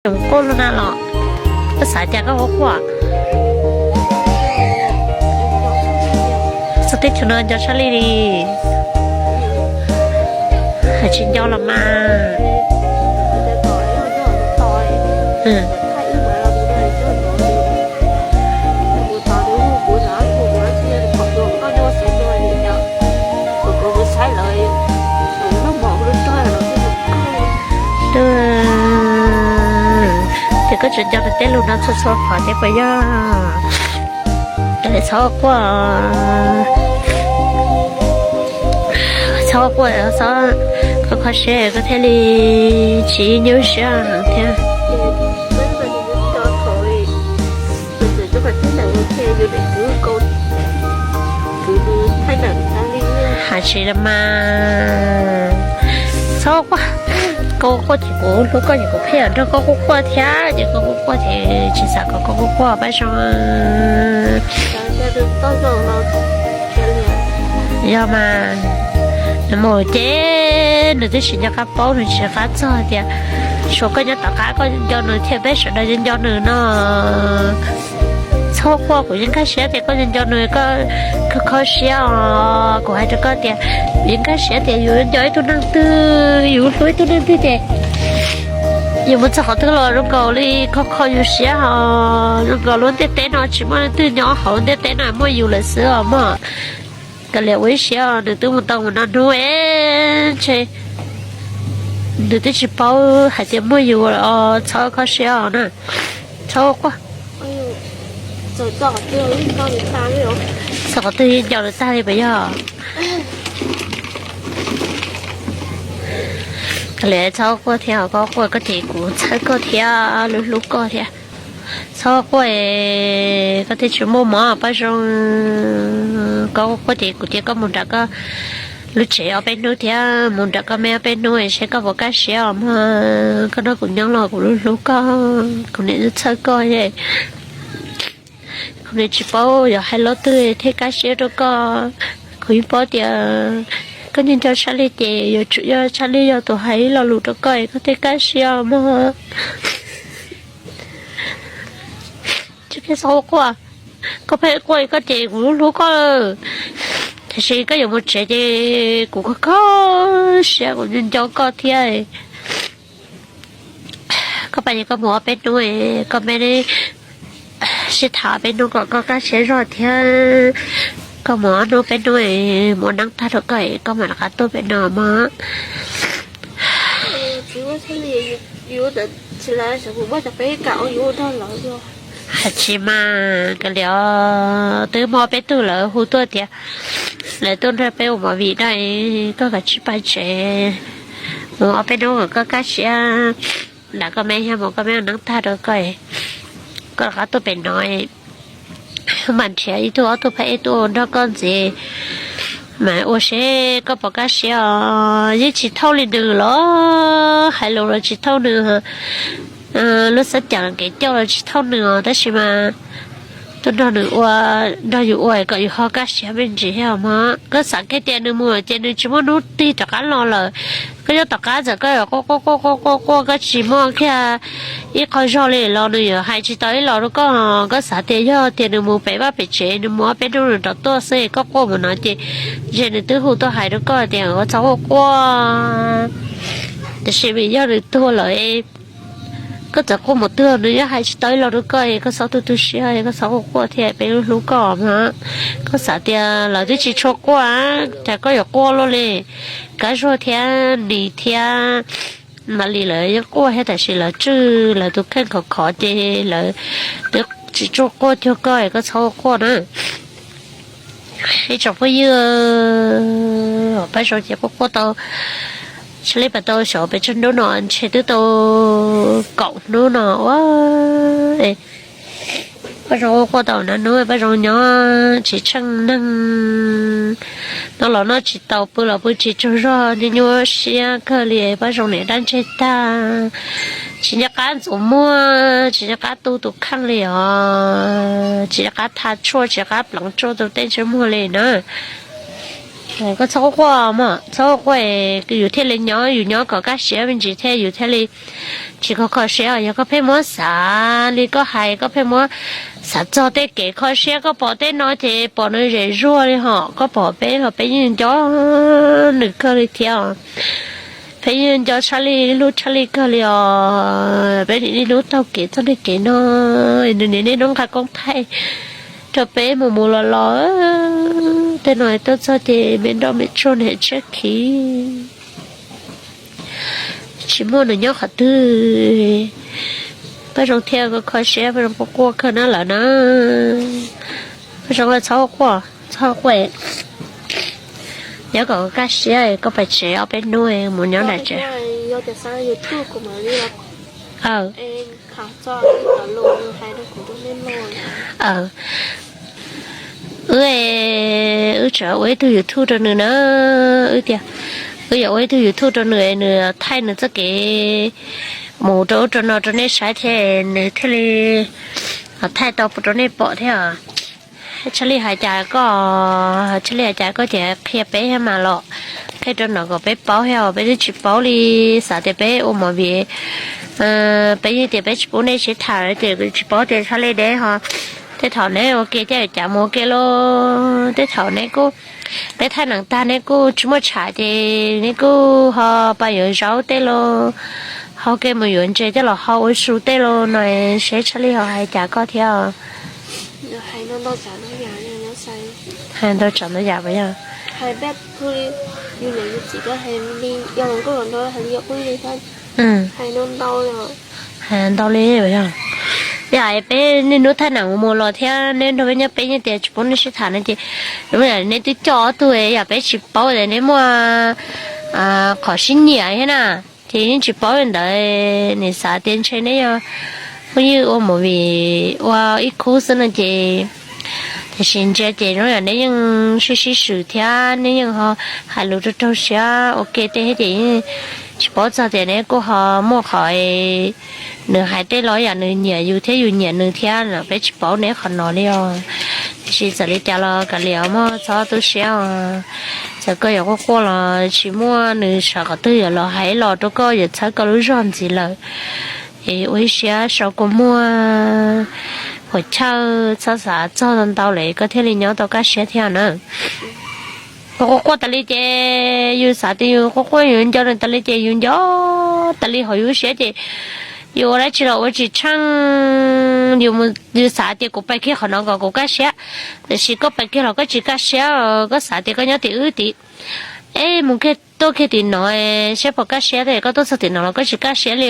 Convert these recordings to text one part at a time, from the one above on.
Quaj lub na los, koj xav cas koj quaj quaj? Txog teb chaws no nco tshaj li li. Hais tsis nco los mas. Ces koj tseem nco nws tej lus no txhua txhua qhov thiab puas yog? Txhob quaj, txhob quaj, txhob kho kho siab koj thiaj li tsis nyuaj siab heev thiab. Hais tsis los mas, txhob quaj, koj quaj ces kuv hlub koj ces kuv pheej nrog koj quaj quaj thiab ces koj quaj quaj ces tsis xav kom koj quaj quaj Paj Zoo. Yog mas, nws mus ces nws twb tsis nco qab paub, nws tsis nco qab txog tias tshuav koj nyob tom qab koj nco nws thiab peb sawv daws nco nws no. Txhob quaj, kuv yeej nkag siab tias koj nco nws, koj kho kho siab os. Kuv hais rau koj tias kuv yeej nkag siab tias yus nco ib tug neeg twg, yus hlub ib tug neeg twg ces yus mus txog qhov twg los zoo nkaus li kho kho yus siab os. Zoo nkaus lub ntiaj teb no tsis muaj leej twg nyob hauv ntiaj teb no, muaj yus lawm xwb os mog. Kav liam ua ib siab, nws twb mus tau mus no hnub es ntshe nws twb tsis paub hais tias muaj yus os. Txhob kho siab os na, txhob quaj. Txog qhov twg nco nws tag li puas yog? Kav liam txhob quaj thiab, koj quaj koj ces kuv txhawj koj thiab, hlub hlub koj thiab. Txhob quaj, koj thiaj tsis muaj mob Paj Zoo. Koj quaj ces kuv cia koj mus nram koj lub tsev ob peb hnub thiab mus nram koj me ob peb hnub seb koj puas kaj siab os mog. Koj nrog kuv nyob los kuv hlub hlub koj, kuv niam txhawj koj. Kuv niam tsis paub yuav hais lo twg thiaj kaj siab rau koj. Kuv yeej paub tias koj nco nco tshaj li ces yuav tsum yog tshaj li yog tus hais ib lo lus rau koj es koj thiaj kaj siab mog. Tsis pheej txhob quaj, koj pheej quaj koj ces kuv hlub koj. Tiam sis koj yuav mus tsev ces kuv kho kho siab, kuv nco nco koj thiab. Koj pab ces koj mus ob peb hnub, koj me sib tham ob peb hnub kom koj kaj siab zog thiab. Koj mus ob hnub peb hnub, mus neeb tag rau koj, koj mam rov qab tuaj pem no mog. Hais tsis mas, kav liam, twb muaj peb tug lawv hu tuaj tias lawv tuaj nrog peb ua movie na, koj kav tsij pab tsev mus ob peb hnub kom koj kaj siab. Nram koj me thiab, mus koj me neeb tag rau koj, koj rov qab tuaj pem no mam nrhiav ib tug ob tug phab ej tuaj nrog koj ntxiv, mas ua seb koj puas kaj siab os. Yeej tsis thauj li nws los, hais lus los tsis thauj nws, lub xab cam kev coj los tsis thauj nws os, tab sis mas tuaj nrog nws ua, nrog yus ua kom yus ho kaj siab me ntsis thiab mog. Koj xav kiag tias nws mus ces nws tsis muaj hnub tig rov qab los lawm. Koj nyob tom qab txawm koj yuav quaj quaj quaj quaj quaj quaj, koj tsis muaj kiag ib qho zog li los nws yuav hais tsis tau ib los rau koj. Koj xav tias yog tias nws mus pem vaj pem tsev, nws mus ob peb hnub nws rov tuaj xwb, koj quaj mus no ces ntshe nws twb hu tuaj hais rau koj tias ua txhob quaj quaj. Tiam sis vim yog nws tuag lawm, koj txawm quaj mus twg nws yeej hais tsis tau ib los rau koj, koj txhob tu tu siab, koj txhob quaj quaj thiab, peb hlub koj mog. Koj xav tias lawv twb tsis tshua quaj, cas koj yuav quaj luaj li? Kab Zuag thiab Nis thiab Malis lawv yeej quaj thiab, tab sis lawv tswj lawv tus kheej khov khov ces lawv twb tsis tshua quaj cuag koj, koj txhob quaj na. Ib tsoom phooj ywg, Paj Zoo ces quaj quaj tau, tsis li pas tau xyov pes tsawg hnub no, ntshe twb tau kaum hnub no ua. Paj Zoo quaj quaj tau na hnub, Paj Zoo nyob tsis tsheej neeg, noj los noj tsis tau, pw los pw tsis tsaug zog, nyuaj nyuaj siab kawg li. Paj Zoo niam dab ntseg tag, tsis nco qab ntxuav muag, tsis nco qab tu tus kheej li os, tsis nco qab tha tshuaj, tsis nco qab pleev tshuaj rau tej ntsej muag li na. Koj txhob quaj mog, txhob quaj, yus thiaj li nyob, yus nyob kom kaj siab me ntsis thiab yus thiaj li tsis kho kho siab. Yog koj pheej muab xav li koj hais, koj pheej muab xav txog tej kev kho siab, koj pom tej no ces pom nws zem zuag li hos. Koj pom peb los peb yeej nco nws kawg li thiab. Peb yeej nco Charlie, hlub Charlie kawg li os. Peb niaj hnub taug kev txog tej kev no, nws niaj hnub nqa koob thaij rau peb mus mus los los. Tej no tuaj txog ces me nroj me tsuag niam tshiab khiv, tsis muaj nws nyob qhov twg. Paj Zoo thiaj kho siab, Paj Zoo quaj quaj kawg na lawm na. Paj Zoo, txhob quaj, txhob quaj. Nyob kom kaj siab, koj pais tsev ob peb hnub mus nyob nram tsev. Wb, wb tsam ua ib tug YouTube rau nws na. Wb tias wb yuav ua ib tug YouTube rau nws, nws thaij nws txoj kev mus rau ub rau no rau nej saib thiab nws thiaj li thaij tau rau nej pom thiab. Txhob li hais cas koj, txhob li hais cas koj ces qhia peb thiab mas los, qhia rau nws kom peb paub thiab, peb twb tsis paub li. Xav tias peb ua movie, peb yeej tias peb tsis pub nej sib tham ces tsis paub tias txhob li deb ho. Tej thaum neb ua ke ces cas mus ua ke lauj. Tej thaum neb kuj, peb thaij nees tag neb kuj tsis muaj tsham ces neb kuj ho pais yuav zaub tej lauj, ho ua ke mus yuav ntses coj los hau ua su tej lauj no, seb txhob li ho hais cas koj thiab. Hais ntau tsam ntau yam puas yog? Hais ntau li puas yog? Yam peb niaj hnub thaij nees mus mus los thiab neb nrog peb nyob peb yeej tias tsis pub neb sib tham no ces, neb twb coj ob tug yam peb tsis paub tias neb muaj qhov sib nyiam thiab na, ces yeej tsis paub li ntawd. Nws xav tias ntshe neb yog phooj ywg ua movie ua ib khub xwb no ces, tiam sis ntsia ces zoo yam neb yeej sib sib swm thiab neb yeej ho hais lus rau raug siab ua ke tej thiab ces yeej tsis paub txog tias neb kuj ho muaj qhov, nws hais tej los yam nws nyiam yus thiab yus nyiam nws thiab no, peb tsis paub neb qhov no li os. Tiam sis txawm li cas los kav liam os mog, txhob tu siab os. Txawm koj yuav quaj quaj los tsis muaj nws sawv qhov twg yuav los hais los rau koj, yuav txhawb koj lub zog ntxiv lawm. Es ua ib siab sau kua muag, puas chawj, txhob xav txog ntau lawm koj thiaj li nyob tau kaj siab thiab na. Quaj quaj tas li ces yus xav tias yus quaj quaj yus nco nws tas li ces yus nco tas li hauv yus lub siab ces yus ua dab tsi los ua tsis tsheej. Yus xav tias kuv pais kiag qhov no kom kuv kaj siab, tiam sis koj pais kiag los koj tsis kaj siab, koj xav tias koj nyob tim wb tim, es mus kiag tuaj kiag tim no, saib puas kaj siab, koj tuaj txog tim no los koj tsis kaj siab li.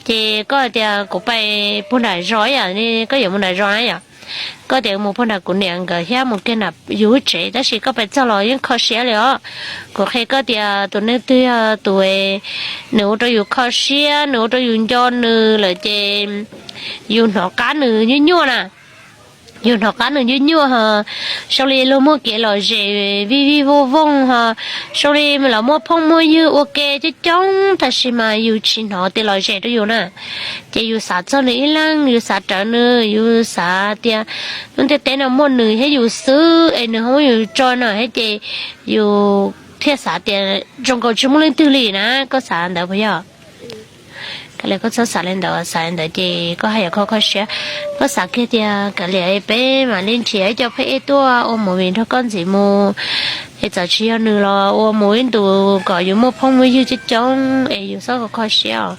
Ces koj tias kuv pais puag nram zos yom, koj yuav mus nram zos na yom, koj tias mus puag nram kuv niam nkawd thiab mus kiag nram yus lub tsev, tab sis koj pais txog los yeej kho siab li os. Kuv qhia koj tias tus neeg twg yog tus nws ua rau yus kho siab, nws ua rau yus nco nws lawm ces yus hnov qab nws nyuaj nyuaj na. Yus hnov qab nws nyuaj nyuaj ho, zoo li luag muaj kev lom zem vij vij vooj vooj ho, zoo li lawv muaj phooj muaj ywg ua ke coob coob tab sis mas yus tsis hnov tias lom zem rau yus na. Ces yus xav txog nws ib leeg, yus xav rawv nws, yus xav tias lub ntiaj teb no muaj nws thiab yus xwb es nws ho muab yus tso no thiab ces yus thiaj xav tias zoo nkaus tsis muaj leej twg li na, koj xav ntawd puas yog? Kav liam koj txhob xav li ntawd, xav li ntawd ces koj haj yam kho kho siab. Koj xav kiag tias kav liam peb mam li nrhiav ib co phab ej tuaj ua movie nrog koj ntxiv mus, es txawm tsis yog nws los ua mus ib ntus kom yus muaj phooj muaj ywg coob coob es yus txhob kho kho siab os.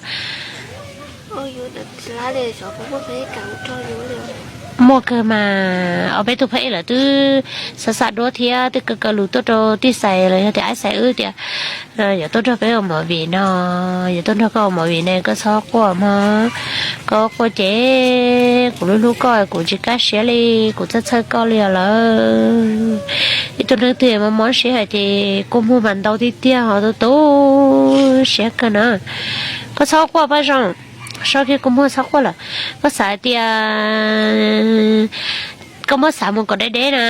Muaj kawg mas, ob peb tug phab ej lawv twb xa xa duab thiab twb kaw kaw lus tuaj rau tij Xais los yog tias ab Xais wb tias yuav tuaj nrog peb ua movie no, yuav tuaj nrog koj ua movie ne, koj txhob quaj mog. Koj quaj ces kuv hlub hlub koj, kuv tsis kaj siab li, kuv txhawj txhawj koj li os lawm. Ib tug neeg twg mob mob siab hais ces kua muag mas ntau tiag tiag ho, tu tu siab kawg na. Koj txhob quaj Paj Zoo, so kiag kua muag txhob quaj lawm. Koj xav hais tias koj muab xav mus kom deb deb na,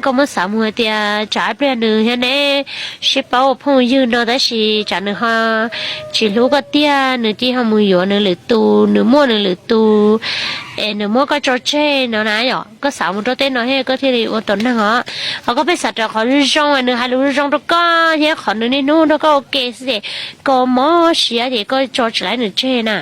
koj muab xav mus hais tias tsam ib pliag nws thiab neb sib paub ua phooj ywg no tab sis tsam nws ho tsis hlub koj tiag, nws cia ho mus yuav nws lwm tus, nws muaj nws lwm tus, es nws muab koj tso tseg no na yom. Koj xav mus rau tej no thiab koj thiaj li ua tau neeg os. Ho koj pheej xav rau qhov zoo zoo, nws hais lus zoo rau koj thiab qhov nws niaj hnub nrog koj ua ke xwb ces koj mob siab ces koj tso tsis tau nws tseg na.